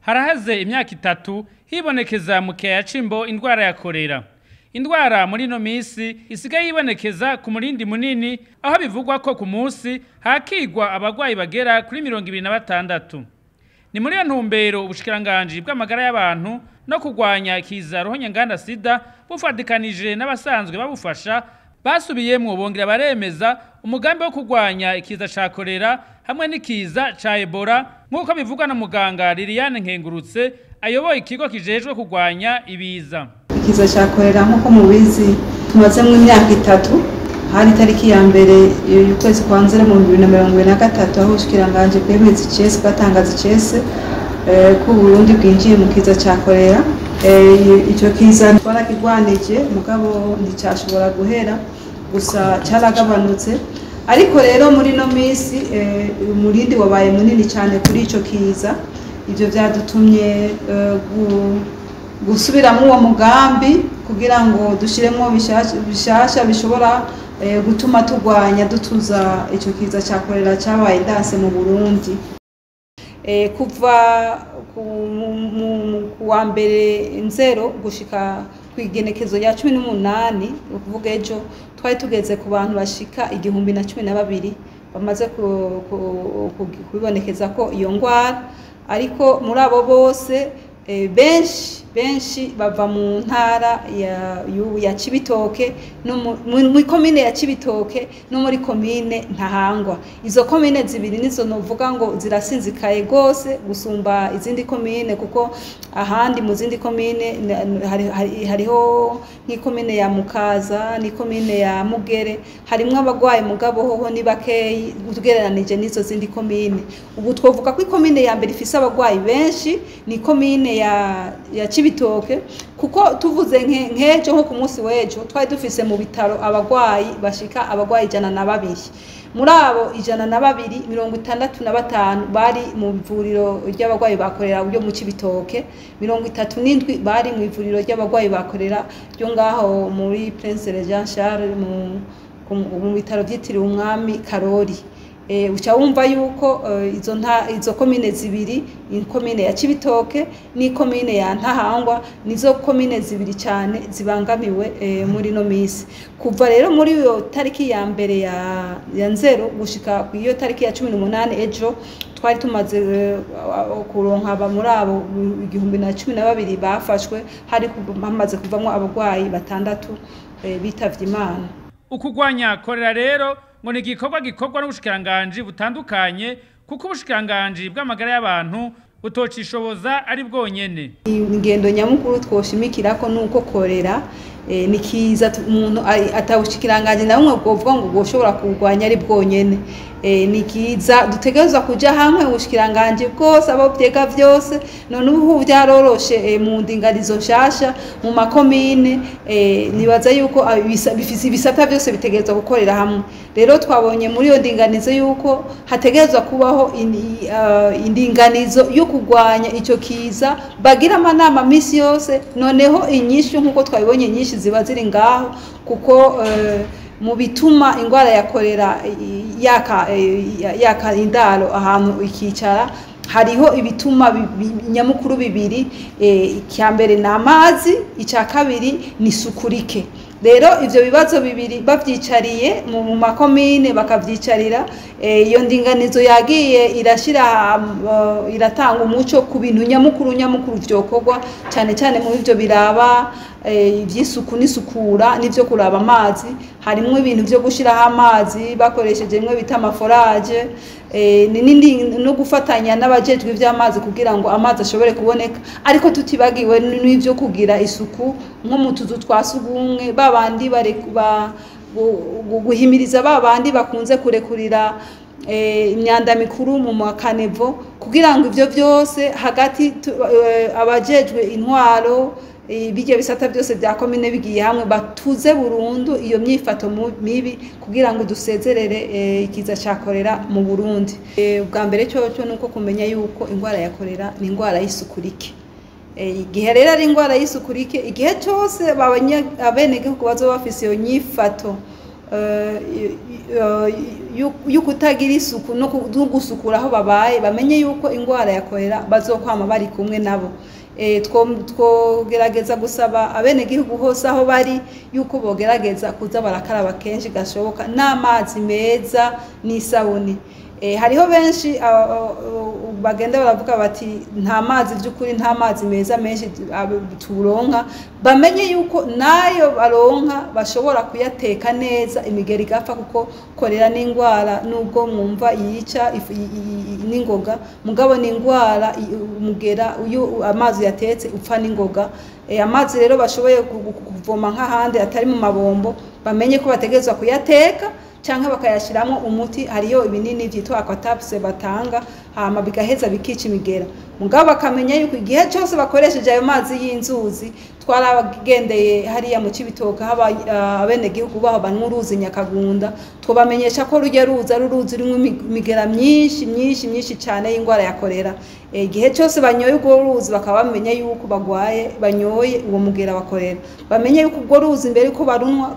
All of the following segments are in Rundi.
Harahaze imyaka 3 hibonekeza mu kiyaya c'Imbo indwara ya kolera. Indwara muri ino misi isigaye yibonekeza ku murindi munini, aho bivugwa ko ku munsi hakigwa abagwayi bagera kuri 26. Ni muri iyo ntumbero ubushikiranganji bw'amagara y'abantu no kurwanya ikiza ruhonyanganda sida bufatikanije n'abasanzwe babufasha basubiyemwo bongera baremeza umugambi wo kurwanya ikiza ca kolera hamwe n'ikiza ca Ebola, nk'uko bivugwa na muganga Liliane Nkengurutse ayoboye ikigo kijejwe kurwanya ibiza. Ikiza ca kolera nk'uko mubizi tumazemwo imyaka 3, hari itariki ya mbere y'ukwezi kwa nzero mu 2023 aho ubushikiranganji bwemeza icese, bwatangaza icese ko Uburundi bwinjiye mu kiza ca kolera. Ico kiza twarakigwanije mugabo nticashobora guhera, gusa caragabanutse. Ariko rero muri no misi umurindi wabaye munini cyane kuri ico kiza. Ivyo vyadutumye gusubiramo uwo mugambi kugira ngo dushiremo bishasha bishobora gutuma tugwanya dutuza ico kiza ca kolera cabaye ndanse mu Burundi. Kuva ku wa mbere nzero gushika kw'igenekezo rya 18, ukuvuga ejo, twari tugeze ku bantu bashika 1012 bamaze kubibonekeza ko iyo ngwara. Ariko muri abo bose benshi bava mu ntara ya Cibitoke, no muri komine ya Cibitoke no muri komine Ntahangwa. Izo komine zibiri nizo novuga ngo zirasinzikaye gose gusumba izindi komine, kuko ahandi mu zindi komine hariho nk'ikomine ya Mukaza n'ikomine ya Mugere harimwo abagwayi, mugabo hoho ni bakeyi ugereranije n'izo zindi komine. Ubu twovuga ko ikomine ya mbere ifise abagwayi benshi ni komine ya Cibitoke, kuko tuvuze nkejo nko ku munsi w'ejo twari dufise mu bitaro abagwayi bashika abagwayi 102. Muri abo 102, 65 bari mu ivuriro ry'abagwayi ba kolera ryo mu Cibitoke, 37 bari mu ivuriro ry'abagwayi ba kolera ryo ngaho muri Prince Jean Charles mu bitaro vyitiriwe Umwami Karori. Uca wumva yuko izo komine zibiri, ikomine ya Cibitoke n'ikomine ya Ntahangwa, nizo komine zibiri cyane zibangamiwe muri no misi. Kuva rero muri iyo tariki ya mbere ya nzero gushika ku iyo tariki ya 18 ejo, twari tumaze kuronka muri abo 1012 bafashwe, hari hamaze kuvamwo abagwayi 6 bitavye Imana. Ukugwanya kolera rero ngo ni igikorwa gikorwa n'ubushikiranganji butandukanye, kuko ubushikiranganji bw'amagara y'abantu butocishoboza ari bwonyene. Ingendo nyamukuru twoshimikirako nuko kolera ni kiza umuntu atawushikiranganji na bumwe bwovuga ngo bwoshobora kurwanya ari bwonyene. Ni kiza dutegerezwa kuja hamwe ubushikiranganji bwose, abo vyega vyose. None ubu vyaroroshe mu ndinganizo nshasha mu makomine, nibaza yuko bifise ibisata vyose bitegerezwa gukorera hamwe. Rero twabonye muri iyo ndinganizo yuko hategerezwa kubaho indinganizo yo kurwanya ico kiza, bagira amanama misi yose. Noneho inyishu nkuko twabibonye inyinshi ziba ziri ngaho, kuko mu bituma ingwara ya kolera yaka indaro ahantu ikicara, hariho ibituma nyamukuru bibiri. Icya mbere ni amazi, icya kabiri ni isuku rike. Rero ivyo bibazo bibiri bavyicariye mu makomine bakavyicarira, iyo ndinganizo yagiye irashira iratanga umuco ku bintu nyamukuru vyokorwa, cyane cyane mu ivyo biraba ivy'isuku n'isukura n'ivyo kuraba amazi. Harimwo ibintu vyo gushiraho amazi bakoresheje imwe bita amaforage, no gufatanya n'abajejwe ivy'amazi kugira ngo amazi ashobore kuboneka, ariko tutibagiwe n'ivyo kugira isuku nko mu tuzu twa sugumwe, babandi guhimiriza babandi bakunze kurekurira imyanda mikuru mu makanevo, kugira ngo ivyo vyose hagati abajejwe intwaro bijye bisata byose bya komine bigiye hamwe batuze burundu iyo myifato mibi, kugira ngo dusezerere ikiza ca kolera mu Burundi. Ubwa mbere cyo nuko kumenya yuko ingwara ya kolera ni ingwara y'isuku rike. Igihe rero ari ingwara y'isuku rike, igihe cyose abenegihugu bazoba bafise iyo nyifato yo kutagira isuku no gusukura aho babaye, bamenye yuko ingwara ya kolera bazokwama bari kumwe nabo. Twogerageza gusaba abenegihugu hose aho bari yuko bogerageza kuza barakaraba kenshi gashoboka n'amazi meza n'isabuni. Hariho benshi bagenda baravuga bati nta mazi by'ukuri, nta mazi meza menshi turonka. Bamenye yuko nayo baronka bashobora kuyateka neza imigeri igapfa, kuko kolera n'ingwara nubwo mwumva yica n'ingoga, mugabo n'ingwara umugera uyu amazi yatetse upfa n'ingoga. Amazi rero bashoboye kuvoma nk'ahandi atari mu mabombo, bamenye ko bategerezwa kuyateka canke bakayashiramo umuti. Hariyo ibinini vyitwa Aquatabs batanga, hama bigaheza bikica imigera. Mugabo bakamenya yuko igihe cyose bakoresheje ayo mazi y'inzuzi, twarabagendeye hariya mu Cibitoke haba abenegihugu baho banywa uruzi Nyakagunda, twobamenyesha ko rujya ruza ari uruzi rurimwo imigera myinshi myinshi myinshi cane y'ingwara ya kolera. Igihe cyose banyoye urwo ruzi bakaba bamenya yuko bagwaye, banyoye uwo mugera wa kolera. Bamenye yuko urwo ruzi mbere yuko barunwa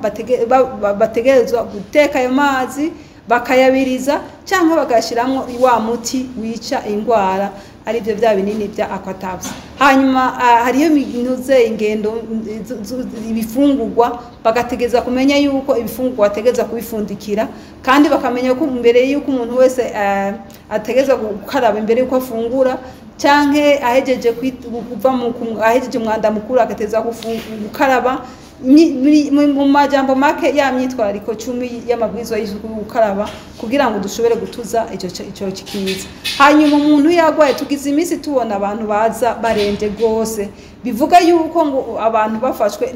bategerezwa guteka ayo mazi bakayabiriza cyangwa bagashiramwo wa muti wica ingwara, arivyo vya binini vya Aquatabs. Hanyuma hariyo minuze ingendo ibifungurwa, bagategeza kumenya yuko ibifungurwa bategeza kubifundikira, kandi bakamenya ko mbere yuko umuntu wese ategeza gukaraba imbere yuko afungura, canke ahejeje kuva mu ahejeje umwanda mukuru agateza gukaraba. Mu majambo make ya myitwarariko 10 y'amabwirizwa y'isuku gukaraba kugira ngo dushobore gutuza ico kiza. Hanyuma umuntu yagwaye, tugize iminsi tubona abantu baza baremvye gose, bivuga yuko ngo abantu bafashwe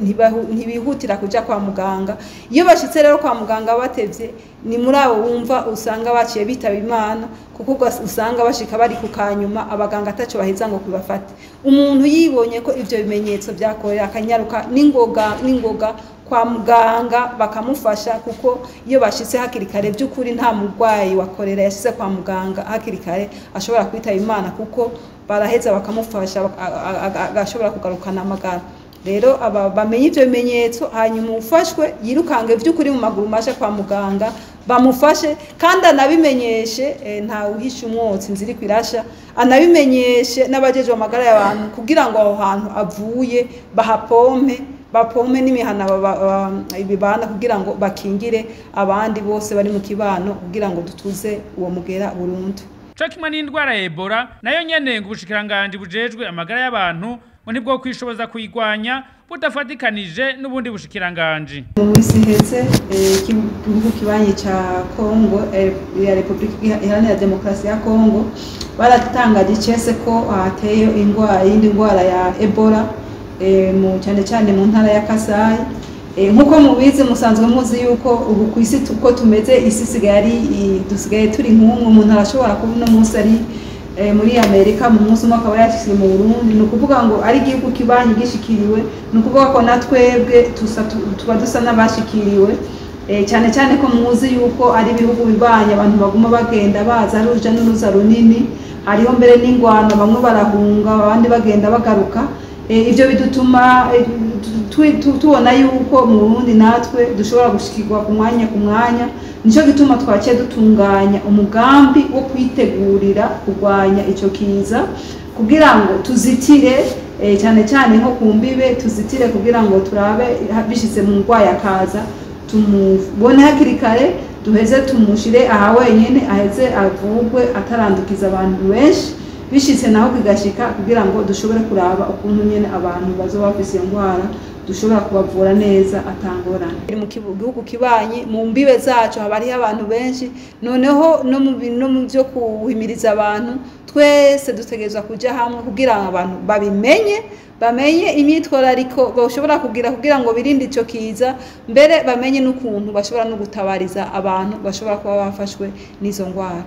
ntibihutira kuja kwa muganga. Iyo bashitse rero kwa muganga batevye, ni muri abo wumva usanga baciye bitaba Imana, kuko usanga bashika bari ku kanyuma, abaganga ataco baheza ngo kubafate. Umuntu yibonye ko ivyo bimenyetso vya kolera akanyaruka n'ingoga n'ingoga kwa muganga bakamufasha, kuko iyo bashitse hakiri kare by'ukuri nta murwayi wa kolera yashitse kwa muganga hakiri kare ashobora kwitaba Imana, kuko baraheza bakamufasha agashobora kugarukana amagara. Rero aba bamenye ivyo bimenyetso, hanyuma ufashwe yirukange by'ukuri mu maguru masha kwa muganga bamufashe, kandi anabimenyeshe, nta uhisha umwotsi nziri kwirasha, anabimenyeshe n'abajejwe amagara y'abantu kugira ngo aho hantu avuye bahapompe, bapompe n'imihana ibibana kugira ngo bakingire abandi bose bari mu kibano, kugira ngo dutuze uwo mugera burundu. Co kimwe n'indwara ya Ebola nayo nyene ngo ubushikiranganji bujejwe amagara y'abantu ngo nibwo kwishoboza kuyigwanya budafatikanije n'ubundi bushikiranganji. Mu minsi iheze igihugu kibanyi ca Congo, ya Republika Iharanira Demokarasi ya Congo, baratangaje icese ko hateye ingwara, iyindi ngwara ya Ebola, mu cyane cyane mu ntara ya Kasai. Nkuko mubizi musanzwe muzi yuko ubu ku isi uko tumeze, isi isigaye ari dusigaye turi nk'umwe. Umuntu arashobora kuba uno munsi ari muri Amerika, mu munsi umwe akaba yashyize mu Burundi. Ni ukuvuga ngo ari igihugu kibanyi gishikiriwe, ni ukuvuga ko na twebwe tuba dusa n'abashikiriwe. Cyane cyane ko muzi yuko ari ibihugu bibanye, abantu baguma bagenda baza, ari uruja n'uruza runini, hariho mbere n'ingwano, bamwe barahunga abandi bagenda bagaruka. Ivyo bidutuma tubona yuko mu Burundi natwe dushobora gushikirwa ku mwanya ku mwanya. Nico gituma twaciye dutunganya umugambi wo kwitegurira kurwanya ico kiza, kugira ngo tuzitire, cyane cyane nko ku mbibe, tuzitire kugira ngo turabe bishitse mu ngwaya akaza tumubone hakiri kare, duheze tumushire aha wenyene, aheze avugwe atarandukiza abantu benshi. Bishitse naho kigashika, kugira ngo dushobore kuraba ukuntu nyene abantu bazoba bafise iyo ngwara dushobora kubavura neza atangorane. Mu gihugu kibanyi mu mbibe zacu haba hariho abantu benshi, noneho no mu byo kuhimiriza abantu twese dutegerezwa kuja hamwe kugira ngo abantu babimenye, bamenye imyitwarariko bashobora kugira kugira ngo birinde ico kiza, mbere bamenye n'ukuntu bashobora no gutabariza abantu bashobora kuba bafashwe n'izo ngwara.